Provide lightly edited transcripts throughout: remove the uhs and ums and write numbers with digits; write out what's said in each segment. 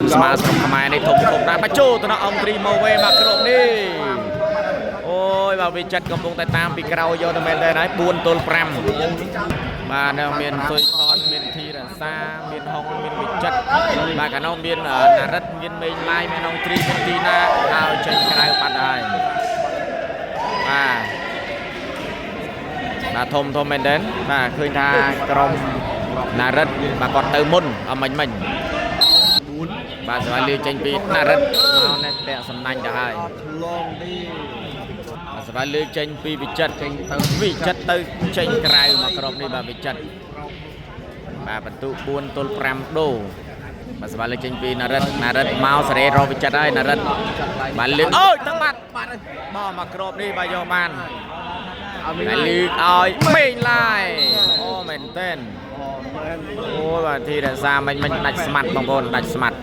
ស្មើស្រុកខ្មែរនេះធំធំដែរបាទចូលទៅដល់អង្គត្រីមកវេមកគ្រប់នេះអូយបាទវិចិត្រកំពុងតែតាមពីក្រោយយកទៅមែនដែរហើយ4ទល់5បាទនៅមានសុយខនមានធីរសាមានហុងមានវិចិត្របាទកាលនោះមានណារិតមានមេងឡាយមានអង្គត្រីមានទីណាឲ្យចេញក្រៅបាត់ហើយបាទបាទធំធំមែនទេបាទឃើញថាក្រុមណារិតបាទគាត់ទៅមុនអមិញមិញ បាទសម្រាប់លាចេញពីណារិតមកនេះតាក់សំណាញ់ទៅហើយ ឆ្លងទេ បាទសម្រាប់លើកចេញពីវិចិត្រចេញទៅវិចិត្រទៅចេញក្រៅមកក្រុមនេះបាទវិចិត្របាទបន្ទុ4ទល់5ដូបាទសម្រាប់លើកចេញពីណារិតណារិតមកសេរីរកវិចិត្រហើយណារិតបាទលើកអូយទៅបាត់បាត់បោះមកក្រុមនេះបាទយកបាន ឲ្យ ហើយលើកឲ្យមេងឡាយអូមែនតើអូយបាទធីរសាមិញមិញដាច់ស្មាត់បងប្អូនដាច់ស្មាត់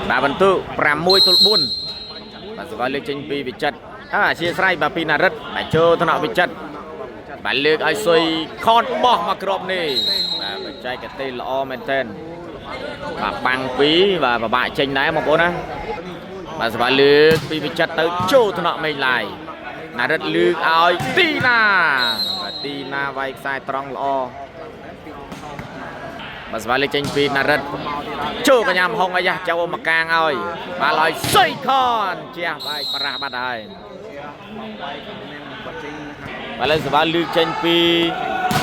បាទបន្ទុ6ទល់4បាទសវលើកចេញពីវិចិត្រអធិស្ឋានបាទពីណារិតបាទចូលថ្នាក់វិចិត្របាទលើកឲ្យសុយខនបោះមកគ្រាប់នេះបាទបច្ចេកទេសល្អមែនទែនបាទបាំងពីរបាទពិបាកចេញដែរបងប្អូនណាបាទសវលើកពីវិចិត្រទៅចូលថ្នាក់មេឃឡាយណារិតលើកឲ្យទីណាបាទទីណាវាយខ្សែត្រង់ល្អបាទសវលើកចេញពីណារិត ចូលកញ្ញាមហុងអាយ៉ាចូលមកកាងឲ្យបាទឲ្យសុយខនជះបាយប្រាស់បាត់ហើយបាទលើសវ៉ាលឺចេញពី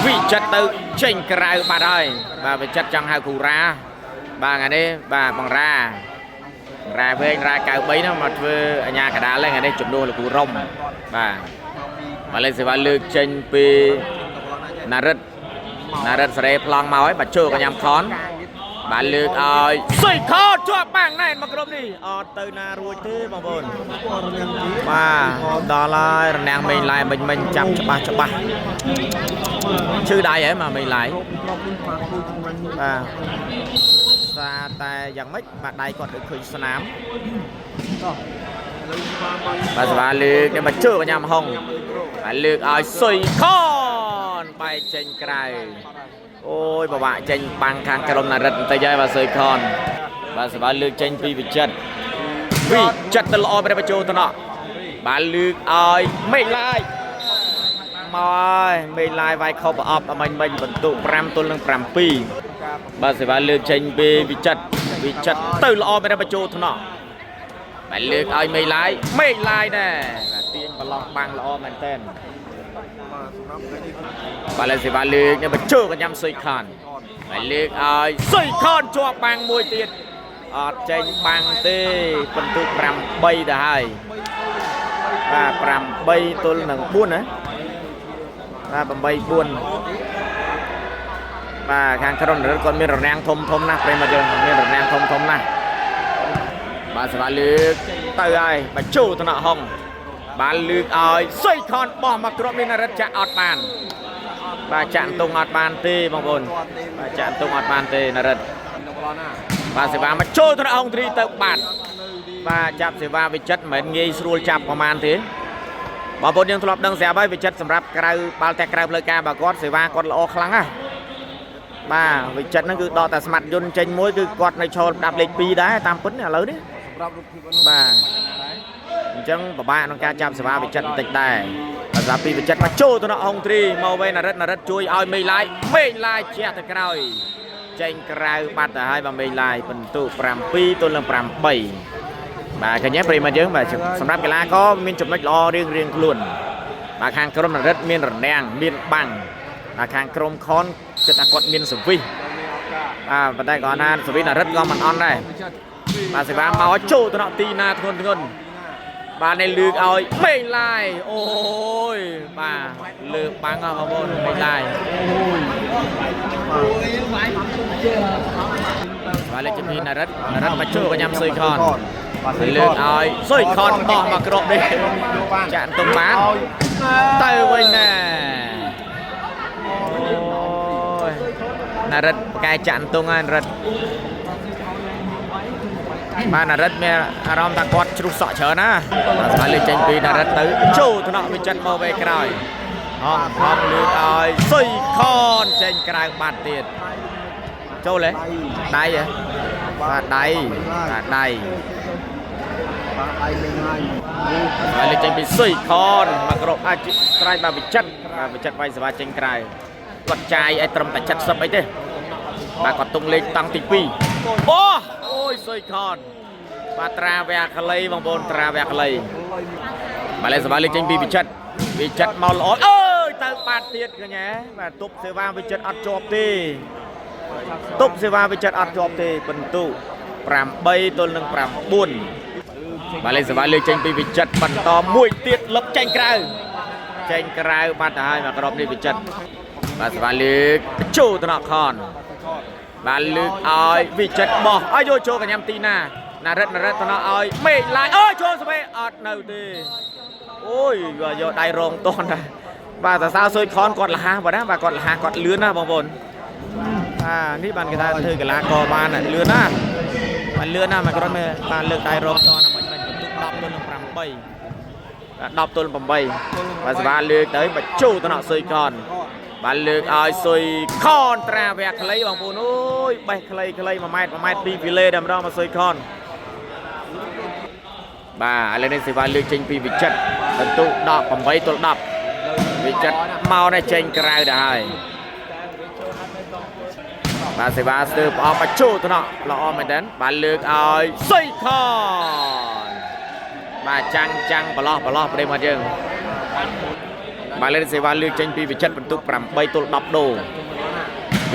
វិចិត្រទៅចេញក្រៅបាត់ហើយបាទវិចិត្រចង់ហៅគ្រូរ៉ាបាទថ្ងៃនេះបាទបងរ៉ារ៉ាវែងរ៉ា93ហ្នឹងមកធ្វើអញ្ញាកដាលហ្នឹងថ្ងៃនេះជំនួសលោកគ្រូរុំបាទបាទលើសវ៉ាលើកចេញពីណារិតណារិតសេរីប្លង់មកហើយបាទចូលកញ្ញាមខន បាទលើកឲ្យសុយខោជាប់បាំងណែនមកក្រុមនេះអត់ទៅណារួចទេបងប្អូនបាទដល់ហើយរនាំងមេងឡាយមិញមិញចាប់ច្បាស់ច្បាស់ឈឺដៃហ៎មកមេងឡាយបាទសាតែយ៉ាងម៉េចបាទដៃគាត់ដូចឃើញស្នាមបាទស្វាលើកនេះមកជើកញ្ញាមហុងបាទលើកឲ្យសុយខនបែកចេញក្រៅ អូយបបាក់ចេញបាំងខាងក្រុមណារិតបន្តិចហើយបាទសុយខនបាទសបាលើកចេញពីវិចិត្រវិចិត្រទៅល្អប្របញ្ចូលតំណក់បាទលើកឲ្យមេឃឡាយមកហើយមេឃឡាយវាយខុសប្រអប់អមិញមិញបន្ទុ5ទល់នឹង7បាទសេវាលើកចេញពីវិចិត្រវិចិត្រទៅល្អប្របញ្ចូលតំណក់បាទលើកឲ្យមេឃឡាយមេឃឡាយដែរបាទទាញប្រឡោះបាំងល្អមែនតើបាទលើសេវាលើកនេះបញ្ចូលកញ្ញាំសុយខន ហើយលើកឲ្យសុយខនជាប់បាំងមួយទៀតអត់ចេញបាំងទេបន្ទុ8ទៅហើយបាទ8ទល់នឹង4ណាបាទ8 4បាទខាងក្រុមនរិតគាត់មានរនាំងធំធំណាស់ប្រិមត្តយើងមានរនាំងធំធំណាស់បាទសេវាលើកទៅហើយបាទចូលថ្នាក់ហុងបាទលើកឲ្យសុយខនបោះមកគ្រាប់នេះនរិតចាក់អត់បានបាទចាក់អន្ទង់អត់បានទេបងប្អូនបាទចាក់អន្ទង់អត់បានទេនរិតបាទសេវាមកចូលថ្នាក់ហុងទ្រីទៅបាត់បាទចាប់សេវាវិចិត្រមិនមែនងាយស្រួលចាប់ប្រហែលទេបងប្អូនយើងធ្លាប់ដឹងស្រាប់ហើយវិចិត្រសម្រាប់ក្រៅបាល់តែក្រៅផ្លូវការបាទគាត់សេវាគាត់ល្អខ្លាំងណាស់បាទវិចិត្រហ្នឹងគឺដកតែស្មាត់យន្តចេញមួយគឺគាត់នៅឈរដាប់លេខ2ដែរតាមពិតនេះឥឡូវនេះ សម្រាប់រូបភាព បាទអញ្ចឹងពិបាកក្នុងការចាប់សេវាវិចិត្របន្តិចដែរបាទសម្រាប់ពីវិចិត្រមកចូលទៅនៅអង្គទ្រីមកវិញណារិតណារិតជួយឲ្យមេងឡាយមេងឡាយជះទៅក្រោយចេញក្រៅបាត់ទៅហើយបាទមេងឡាយបន្ទុ7ទល់នឹង8បាទឃើញទេប្រិយមិត្តយើងបាទសម្រាប់កីឡាករមានចំណុចល្អរៀងរៀងខ្លួនបាទខាងក្រុមណារិតមានរនាំងមានបាំងបាទខាងក្រុមខនគិតថាគាត់មានសវិសបាទប៉ុន្តែគាត់ថាសវិសណារិតក៏មិនអន់ដែរបាទសេវាមកចូលទៅនៅទីណាធ្ងន់ធ្ងន់បាទនេះលើកឲ្យមេងឡាយអូយបាទលើកបាំងហ៎បងប្អូនមេងឡាយបាទលេខជំនាញណារិតណារិតមកចូលកញ្ញាំសុយខនលើកឲ្យសុយខនបោះមកគ្រាប់នេះចាក់អន្ទង់បានទៅវិញណែអូយណារិតប្រកែចាក់អន្ទង់ហើយណារិតបាទណារិតមានអារម្មណ៍ថាគាត់ជ្រុះសក់ច្រើនណាបាទស្មានលើកចេញពីណារិតទៅចូលថ្នាក់វិចិត្រមកវេក្រោយហងហងលើកឲ្យសុយខនចេញក្រៅបាត់ទៀត ចូលហ៎ដៃហ៎បាទដៃបាទដៃ បាទដៃលេងហើយ ហើយលេខចេញពីសុយខនមកក្រុមអាចស្រ័យបាទវិចិត្របាទវិចិត្រវាយសេវាចេញក្រៅគាត់ចាយឲ្យត្រឹមតែ70អីទេបាទគាត់ទងលេខតាំងទី2អូអូយសុយខនបាទត្រាវះក្លីបងប្អូនត្រាវះក្លីបាទលេខសេវាលេខចេញពីវិចិត្រវិចិត្រមកល្អអើយទៅបាត់ទៀតកញ្ញាបាទទប់សេវាវិចិត្រអត់ជាប់ទេទប់សេវាវិចិត្រអត់ជាប់ទេពិន្ទុ8ទល់នឹង9បាទលេខសេវាលើកចេញពីវិចិត្របន្តមួយទៀតលឹបចេញក្រៅចេញក្រៅបាត់ទៅហើយមកក្រុមនេះវិចិត្របាទសេវាលើកបញ្ចូលតំណខនបាទលើកឲ្យវិចិត្របោះឲ្យយកចូលកញ្ញាំទីណាណារិតណារិតតំណឲ្យមេឃឡាយអើយចូលស្វេអត់នៅទេអូយយកដៃរងតន់ណាបាទសរសើរសុយខនគាត់លះបាទណាបាទគាត់លះគាត់លឿនណាបងប្អូនបាទនេះបានគេថាធ្វើកីឡាករបានលឿនណា បានលឿនណាស់មកក្រុមបានលើកដៃរងតនមិនមិនបន្ទុក10ទល់នឹង8បាទ10ទល់8បាទសេវាលើកទៅបញ្ជូតំណសុយកនបានលើកឲ្យសុយខនត្រាវះខ្លីបងប្អូនអើយបេះខ្លីខ្លី1ម៉ែត្រ1ម៉ែត្រ2ពីលេតែម្ដងមកសុយខនបាទឥឡូវនេះសេវាលើកចេញពីវិចិត្របន្ទុក18ទល់10វិចិត្រមកនេះចេញក្រៅទៅហើយបាទសេវាស្ទើរផ្អប់បញ្ជូតំណល្អមែនទែនបាទលើកឲ្យសុយខនបាទចាំងចាំងប្រឡោះប្រឡោះប្រិមត្តយើងបាទលើកសេវាលើកចេញពីវិចិត្របន្ទុក8ទល់10ដូ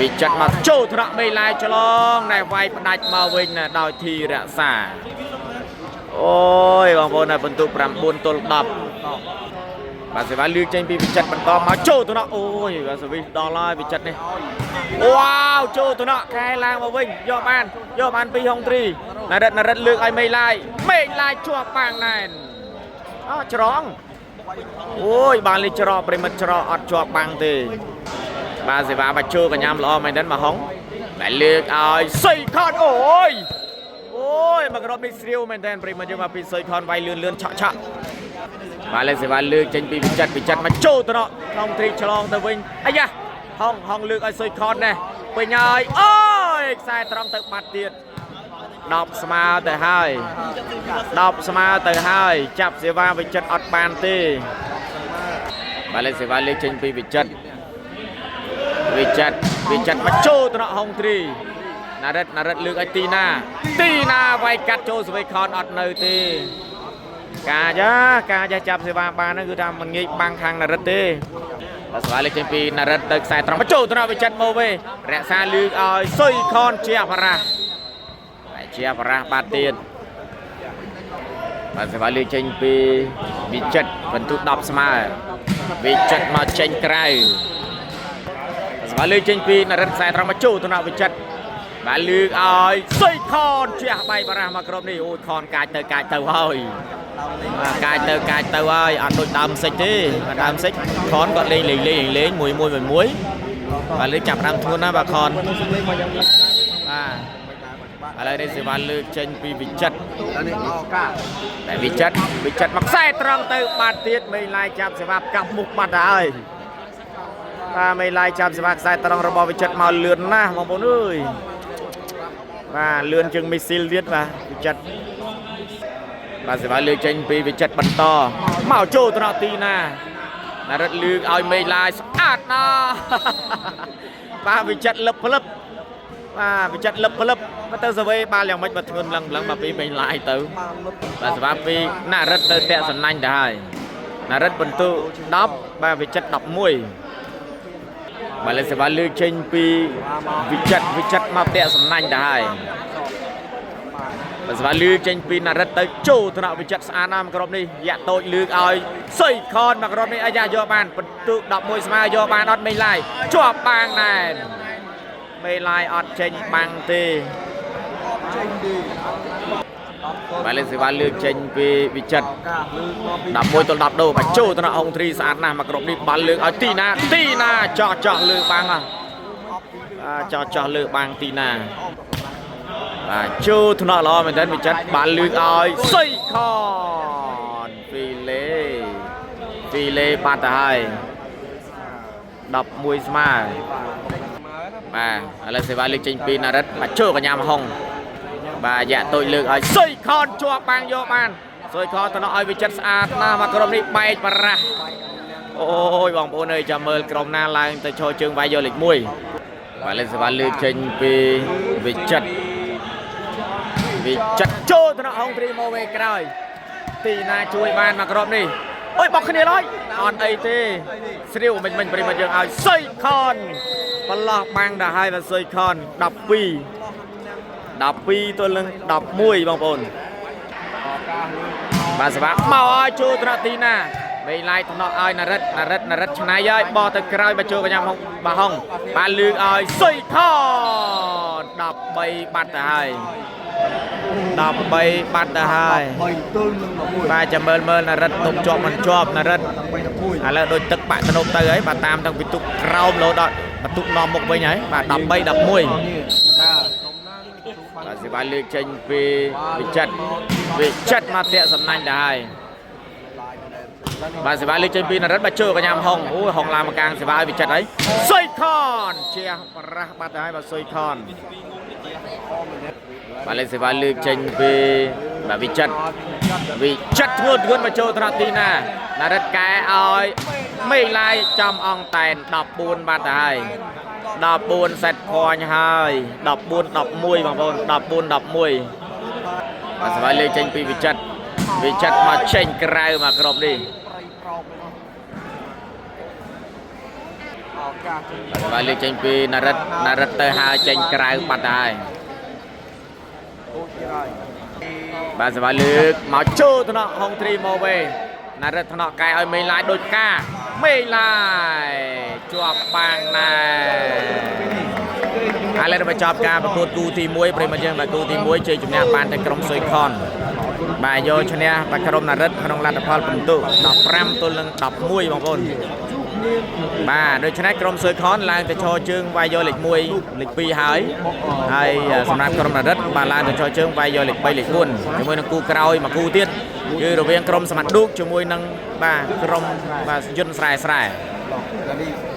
វិចិត្រមកចូលថ្នាក់មេឡាយឆ្លងណែវាយផ្ដាច់មកវិញណាដោយធីរក្សាអូយបងប្អូនណាបន្ទុក9ទល់10បាទសេវាលើកចេញពីវិចិត្របន្តមកចូលថ្នាក់អូយបាទសវិសដល់ហើយវិចិត្រនេះវ៉ាវចូលថ្នាក់កែឡើងមកវិញយកបានយកបានពីហុងទ្រីណារិតណារិតលើកឲ្យមេឡាយមេឡាយជាប់បាងណែនអច្រងអូយបានលេខច្រកប្រិមិត្តច្រកអត់ជាប់បាំងទេបាទសេវាបាច់ជើកញ្ញាំល្អមែនទែនមកហុងតែលើកឲ្យសុយខនអូយអូយមកក្រុមនេះស្រាវមែនទែនប្រិមិត្តយើងមកពីសុយខនវាយលឿនលឿនឆក់ឆក់បាទលេខសេវាលើកចេញពីវិចិត្រវិចិត្រមកចូលត្រកក្នុងទ្រីឆ្លងទៅវិញអាយ៉ាហងហងលើកឲ្យសុយខនណែពេញហើយអូយខ្សែត្រង់ទៅបាត់ទៀត10ស្មើទៅហើយ10ស្មើទៅហើយចាប់សេវាវិចិត្រអត់បានទេបាទលេខសេវាលើកចេញពីវិចិត្រវិចិត្រវិចិត្រមកចូលត្រកហុងទ្រីណារិតណារិតលើកឲ្យទីណាទីណាវាយកាត់ចូលសវេខនអត់នៅទេកាចាកាចាចាប់សេវាបានហ្នឹងគឺថាមិនងាយបាំងខាងណារិតទេបាទសេវាលើកចេញពីណារិតទៅខ្សែត្រង់មកចូលត្រកវិចិត្រមកវិញរក្សាលើកឲ្យសុយខនជាបរះហើយជាបរះបាត់ទៀតបាទសេវាលើកចេញពីវិចិត្របន្ទុក10ស្មើវិចិត្រមកចេញក្រៅសេវាលើកចេញពីណារិតខ្សែត្រង់មកចូលត្រកវិចិត្របាទលើកឲ្យសុយខនជះបាយបរះមកក្រុមនេះអូយខនកាចទៅកាចទៅហើយបាទកាចទៅកាចទៅហើយអត់ដូចដើមសិចទេបាទដើមសិចខនគាត់លេងលេងលេងលេងមួយមួយមួយមួយបាទលើកចាប់ដើមធ្ងន់ណាបាទខនបាទឥឡូវនេះសេវាលើកចេញពីវិចិត្រ នេះអកា តែវិចិត្រវិចិត្រមកខ្សែត្រង់ទៅបាត់ទៀតមេឡាយចាប់សេវាកាប់មុខបាត់ទៅហើយបាទមេឡាយចាប់សេវាខ្សែត្រង់របស់វិចិត្រមកលឿនណាស់បងប្អូនអើយបាទលឿនជាងមីស៊ីលទៀតបាទវិចិត្របាទសេវាលើកចេញពីវិចិត្របន្តមកចូលត្រង់ទីណាណារិតលើកឲ្យមេឡាយស្អាតណាស់បាទវិចិត្រលឹបផ្លឹបបាទវិចិត្រលឹបផ្លឹបមកទៅសវេបាល់យ៉ាងម៉េចបើធ្ងន់ឡើងឡើងមកពីមេឡាយទៅ បានលុប បាទសម្រាប់ពីណារិតទៅតាក់សំណាញ់ទៅហើយណារិតបន្ទុ10បាទវិចិត្រ11បាទលេខសេវាលើកចេញពីវិចិត្រវិចិត្រមកតាក់សំណាញ់ទៅហើយបាទសេវាលើកចេញពីណារិតទៅចូលថ្នាក់វិចិត្រស្អាតណាស់មកក្រុមនេះយ៉ាក់តូចលើកឲ្យសុយខនមកក្រុមនេះអាយ៉ាយកបានបន្ទុ11ស្មើយកបានអត់មេឡាយជាប់បាងណែនមេឡាយអត់ចេញបាំងទេ ចេញទី បាទលេខសេវាលើកចេញពីវិចិត្រ កាលើកមកពី 11ទល់10ដូបាទចូលទៅដល់អង្គទ្រីស្អាតណាស់មកក្រុមនេះបាល់លើកឲ្យទីណាទីណាចោះចោះលើបាំងហ៎បាទចោះចោះលើបាំងទីណាបាទចូលថ្នាក់ល្អមែនទែនវិចិត្របាល់លើកឲ្យសុយខនពីលេពីលេបាត់ទៅហើយ11ស្មើ មើលណា បាទឥឡូវសេវាលើកចេញពីណារិតបាទចូលកញ្ញាមហុងបាទយ៉ាតូចលើកឲ្យសុយខនជាប់បាំងយកបានសុយខនតំណឲ្យវិចិត្រស្អាតណាស់មកក្រុមនេះបែកបារះអូយបងប្អូនអើយចាំមើលក្រុមណាឡើងទៅឈរជើងវាយយកលេខ1បាទលេខសេវាលើកចេញពីវិចិត្រវិចិត្រចូលតំណហុងត្រីមកវេក្រោយទីណាជួយបានមកក្រុមនេះអូយបោកគ្នាឡើយអត់អីទេស្រាវមិញមិញប្រិមត្តយើងឲ្យសុយខន បន្លោះបាំងដល់ហើយបាទសុយខន12 12ទល់នឹង11បងប្អូនបាទសបាមកឲ្យចូលត្រទីណាមេឡាយថ្នាក់ឲ្យណារិតណារិតណារិតឆ្នៃហើយបោះទៅក្រោយបាទចូលកញ្ញាហុងបាទហុងបាទលើកឲ្យសុយខន13បាត់ទៅហើយ13បាត់ទៅហើយ 3ទល់នឹង11 បាទចាំមើលមើលណារិតទុំជាប់មិនជាប់ណារិត 13 11 ឥឡូវដូចទឹកបាក់ទំនប់ទៅហើយបាទតាមទាំងពិទុកក្រោមលោដល់បន្ទុកនាំមុខវិញហើយបាទ13 11 នេះតាក្រុមណានឹងទទួលបាន បាទសេវាលើកចេញពីវិចិត្រវិចិត្រមកតាក់សំណាញ់ទៅហើយបាទសេវាលើកចេញពីនរិតបាទចូលកញ្ញាមហុងអូយហុងឡាមកកាងសេវាឲ្យវិចិត្រហើយសុយខនជាបរះបាត់ទៅហើយបាទសុយខនបាទលេខសេវាលើកចេញពីបាទវិចិត្រវិចិត្រធ្ងន់ធ្ងន់មកចូលថ្នាក់ទីណានរិតកែឲ្យមេឃឡាយចំអង្គតែន14បាត់ទៅហើយ14សេតភ័ញហើយ14 11បងប្អូន14 11បាទសប្បាយលេខចេញពីវិចិត្រវិចិត្រមកចេញក្រៅមកក្រុមនេះ ប្រៃប្រោកឯនោះឱកាសចេញ បាទសប្បាយលេខចេញពីណារិតណារិតទៅហើយចេញក្រៅបាត់ទៅហើយ អូទៀតហើយ បាទសប្បាយលើកមកចូលថ្នាក់ហុងទ្រីមកវេណារិតថ្នាក់កែឲ្យមេឡាយដូចកាមេឡាយជាប់បាងណែ ឥឡូវបញ្ចប់ការប្រកួតគូទី1ប្រិមត្តយើងបាទគូទី1ជ័យជំនះបានតែក្រុមសុយខនបាទយកឈ្នះបាទក្រុមណារិតក្នុងលទ្ធផលពិន្ទុ15ទល់នឹង11បងប្អូនបាទដូច្នេះក្រុមសុយខនឡើងទៅឈរជើងវាយយកលេខ1លេខ2ហើយហើយសម្រាប់ក្រុមណារិតបាទឡើងទៅឈរជើងវាយយកលេខ3លេខ4ជាមួយនឹងគូក្រោយមួយគូទៀតគឺរវាងក្រុមសមត្ថឌូកជាមួយនឹងបាទក្រុមបាទយន្តស្រែស្រែ ឡោះនេះ